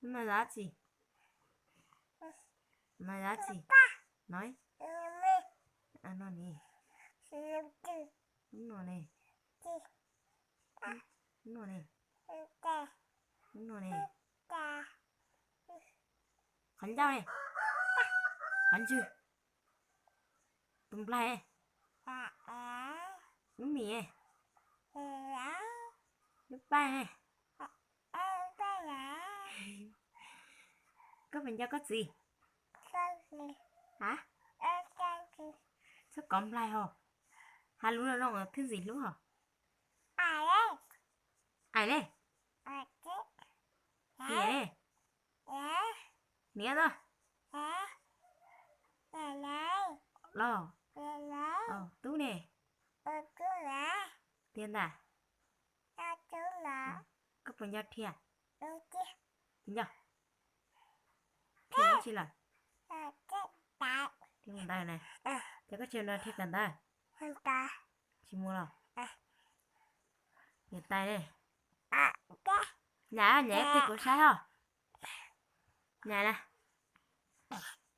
Lub no dab tsi? No dab tsi? No, no ne, no ne, no ne, no ne, qhov ncauj ne, qhov ntswg, tus nplaig, lub mis, lub paj. Koj puas nco koj txiv? A, txhob kov nplaig hos. Has lus no no thwj ntxim hlub hos. Ais le, niam le, niam no, los, tub ne, tiag ntag. Koj puas nco Rhia? Puas nco? Rhia dab tsi lawm? Rhia mus ntawd na. Ces koj tsis nco Rhia kawm ntawv? Tsis mus los? Niam tais ne. Nyam, nyam tej kuv saib os. Nyam na.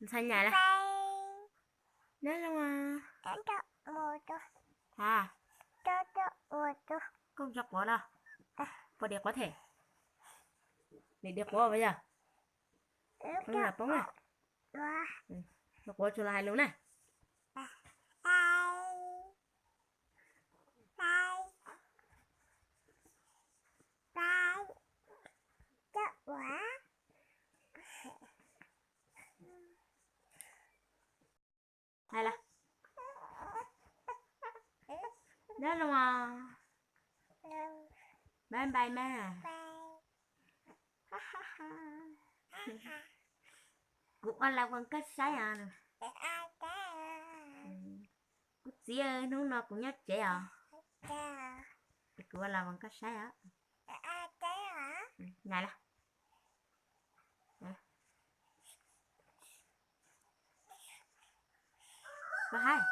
Ntxhais nyam na. Nyob zoo. Ha, koj tso quav los? Puas diav quav them? Diav quav puas yog? Poob na, poob na. Quav tsuas los hais lus na. Hais los? Nyob zoo os. Bye bye mas. Kuv ua las vas koj saib os. Kuv txiv, hnub no kuv nyob tsev os. Kuv ua las vas koj saib os. Nyam los? Koj hais,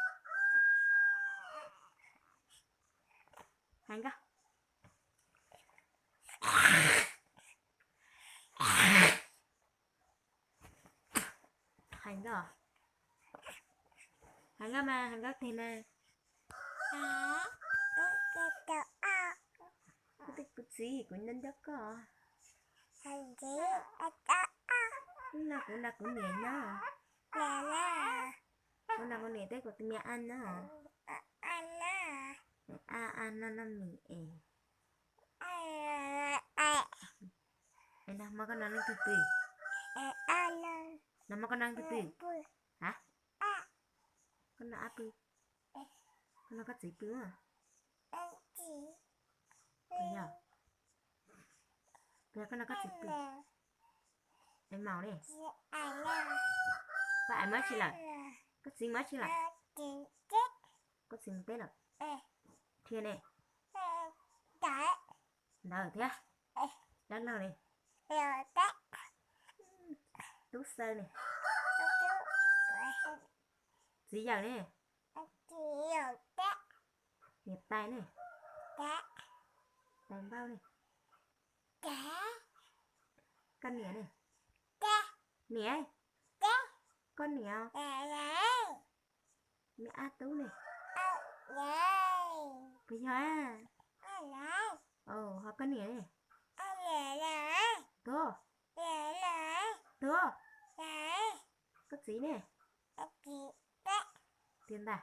hais nkauj. Hais nkauj, hais nkauj mas, hais nkauj tes mas. Kuv txiv, kuv nco nco koj. Kuv nrog, kuv nrog kuv niam nyob. Kuv nrog kuv niam thiab kuv tus me ab nyob. Ab, ab noj noj mis es. Es no mas koj noj leej twg pw? No mas koj noj leej twg pw? Ha? Koj noj ab pw? Koj noj koj txiv pw? Puas yog? Puas yog koj noj koj txiv pw? Es maum ne. Koj ais mus dab tsi lawm? Koj txiv mus dab tsi lawm? Koj txiv mus teb lawm. Rhia ne? Ntawd thiab. Dab laug ne? Tub Xawb ne? Txiv Yawm ne? Niam tais ne? Tais Npauj ne? Koj niam ne? Niam, koj niam, me ab tub ne? Puas yog? Ho koj niam ne? Tuag, tuag. Koj txiv ne? Tiag ntag.